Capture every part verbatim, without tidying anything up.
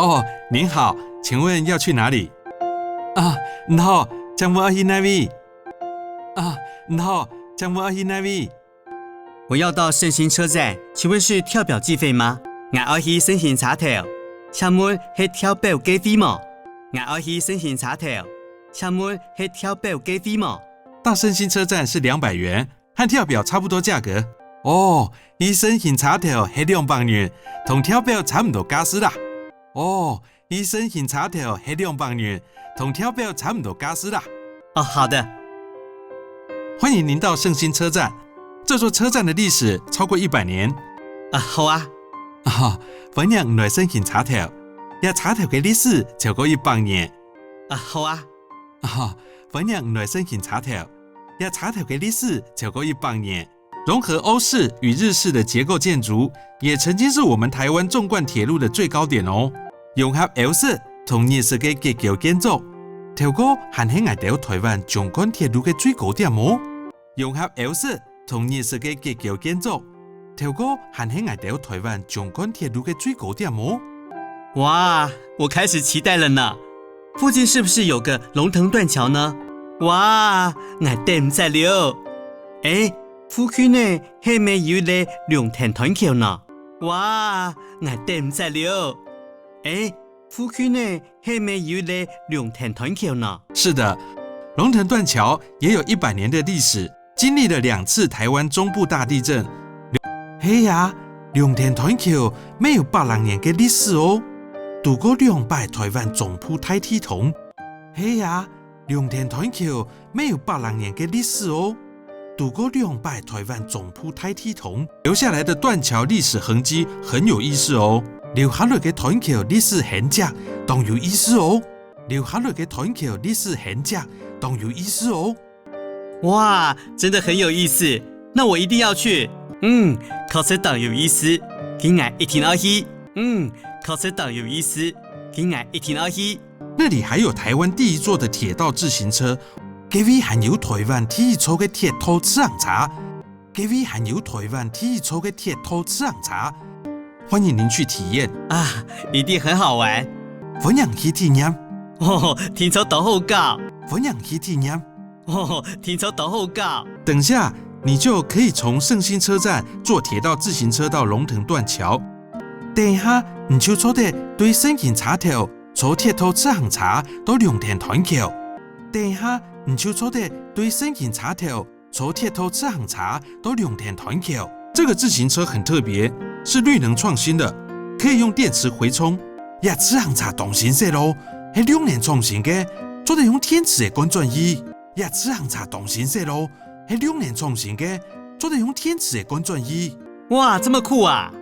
哦，您好，请问要去哪里？啊，你好，请问要去哪位？啊，你好，请问要去哪位？我要到胜兴车站，请问是跳表计费吗？我要去胜兴车头，请问是跳表计费吗？我要去胜兴车头，请问是跳表计费吗？到胜兴车站是两百元，和跳表差不多价格。哦，去胜兴车头是两百元，同跳表差不多价数啦。哦，去胜兴车头是两百元，同跳表差不多价数啦。哦，好的。欢迎您到胜兴车站，这座车站的历史超过一百年。啊，好啊。啊，欢迎你来胜兴车头，这车头的历史超过一百年。啊，好啊。啊，欢迎你来胜兴车头，这车头的历史超过一百年。融合欧式与日式的结构建筑，也曾经是我们台湾纵贯铁路的最高点哦。融合欧式同日式个结构建筑，透过还是𠊎兜台湾纵贯铁路个最高点哦。融合欧式同日式个结构建筑，透过还是𠊎兜台湾纵贯铁路个最高点哦。哇，我开始期待了呢。附近是不是有个龙腾断桥呢？哇，𠊎等毋得了。誒，附近呢，係毋係有一個龍騰斷橋呢？哇，𠊎等毋得了。誒，附近呢，係毋係有一個龍騰斷橋呢？是的，龙腾断桥也有一百年的历史，经历了两次台湾中部大地震。係啊，龍騰斷橋乜有百零年个歷史哦，堵過兩擺台灣中部大地動。係啊，龍騰斷橋乜有百零年个歷史哦，堵過兩擺台灣中部大地動。留下来的断桥历史痕迹很有意思哦。留下來个斷橋历史痕迹當有意思哦。留下來个斷橋历史痕迹當有意思哦。哇，真的很有意思，那我一定要去。嗯，確實當有意思，該𠊎一定愛去。嗯，確實當有意思，該𠊎一定愛去。那里还有台湾第一座的铁道自行车，該位還有台灣第一座个鐵道自行車，該位還有台灣第一座个鐵道自行車。欢迎您去体验。啊，一定很好玩。欢迎去体验。哦，聽著當好搞。欢迎去体验。哦，聽著當好搞。等下你就可以从胜兴车站坐铁道自行车到龙腾断桥。等下你就做得對勝興車頭坐鐵道自行車到龍騰斷橋。等下你就做得對勝興車頭坐鐵道自行車到龍騰斷橋。这个自行车很特别，是绿能创新的，可以用电池回充。這自行車當新式咯，係綠能創新个，做得用電池个灌轉去。這自行車當新式咯，係綠能創新个，做得用電池个灌轉去。哇，這麼酷啊！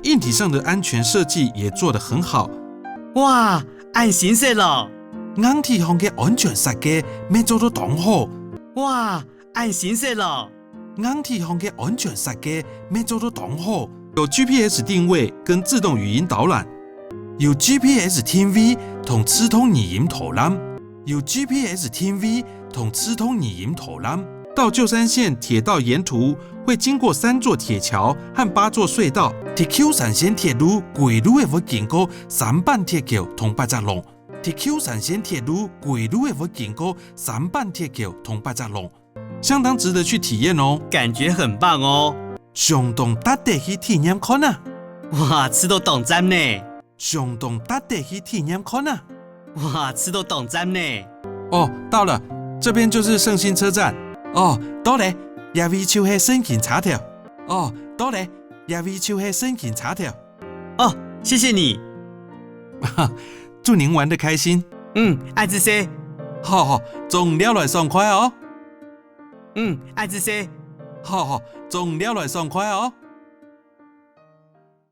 硬體上的安全设计也做得很好。哇，恁新式咯！硬體項个安全設計乜做到當好。哇，恁新式咯！硬體項个安全設計乜做到當好。有G P S定位跟自动语音导览，有G P S定位同自動語音導覽，有G P S定位同自動語音導覽。到舊山線鐵道沿途會經過三座鐵橋和八座隧道。在舊山線鐵路歸路个會經過三板鐵橋同八隻龍。在舊山線鐵路歸路个會經過三板鐵橋同八隻龍。 相当值得去体验哦。感覺很棒哦。相當值得去體驗看啊！哇，試著當讚呢！相當值得去體驗看啊！哇，試著當讚呢！哦，到了，這邊就是勝興車站。哦，到了，這位就係勝興車頭。哦，到了，這位就係勝興車頭。哦，謝謝你。祝您玩得開心。嗯，恁仔細。好好，祝你尞來爽快哦。 嗯，恁仔細。好好，祝你尞來爽快哦。